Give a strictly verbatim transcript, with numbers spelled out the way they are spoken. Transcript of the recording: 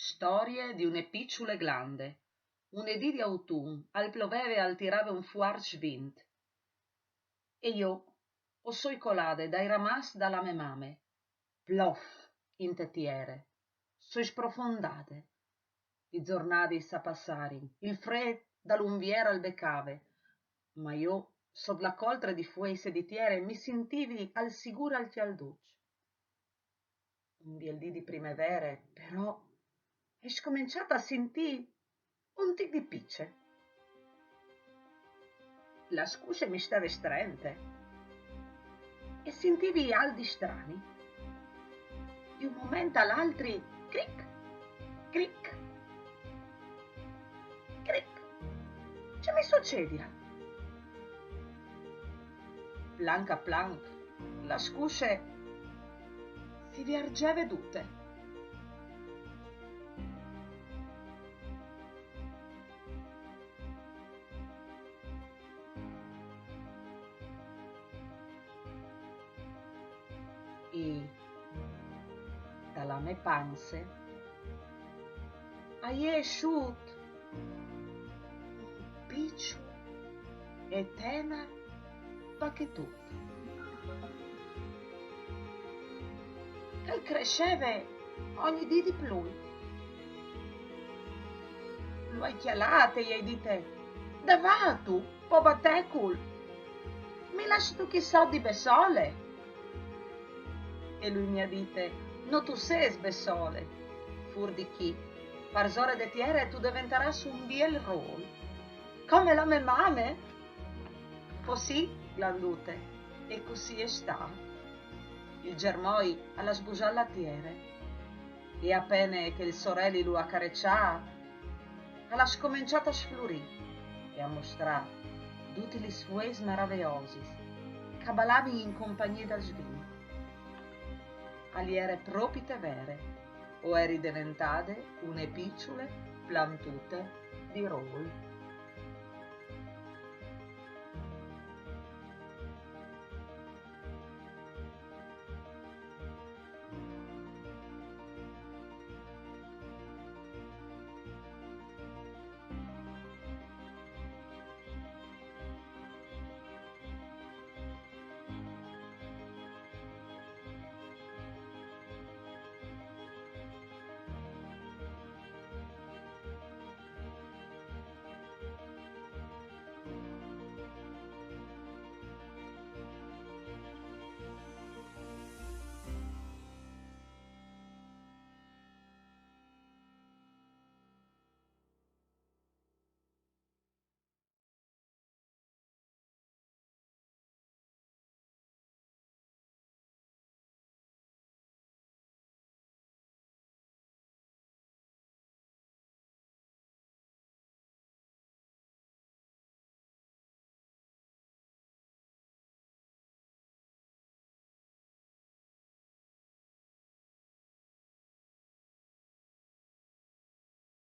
Storie di une piçule glande. Une dì di autun, al ploveve e al tirave un fuart vint. E jo o soi colade dai ramaçs da la mê mame. Plof, inte tiere. Soi sprofondade. Lis zornadis a passarin, il frêt da l'Unvier al becave, ma jo, sot la coltre di fueis e di tiere, mi sintivi al sigûr al cjalduç. Un biel dì di primevere, però, ai scomençât a sintî un tic di pice. La scusce mi stave strente e sintivi alc di strani. Di un moment a l'altri, cric, cric, cric. Ce mi sucedial? Planc a planc, la scusce si viergeve dute. E da la mê panse a je jesciût un piçul e tenar pachetut, che al cresceve ogni dì di plui. Lu ai cjalât e i ai dite: «Dulà vâstu, po batecul? Mi lassistu chi sot di bessole?» E lui mi à dite: «No tu sês bessole. Fûr di chi, parsore de tiere tu deventarâs un biel rôl, come la mê mame.» Po sì, glandute, e cussì al è stât. Il germoi al à sbusât la tiere, e a pene che il soreli lu à careçât, al à scomençât a sflurî e a mostrâ dutis lis fueis maraveosis, che a balavin in compagnie dal vint. Al jere propite vere, o jeri deventade une piçule plantute di rôl.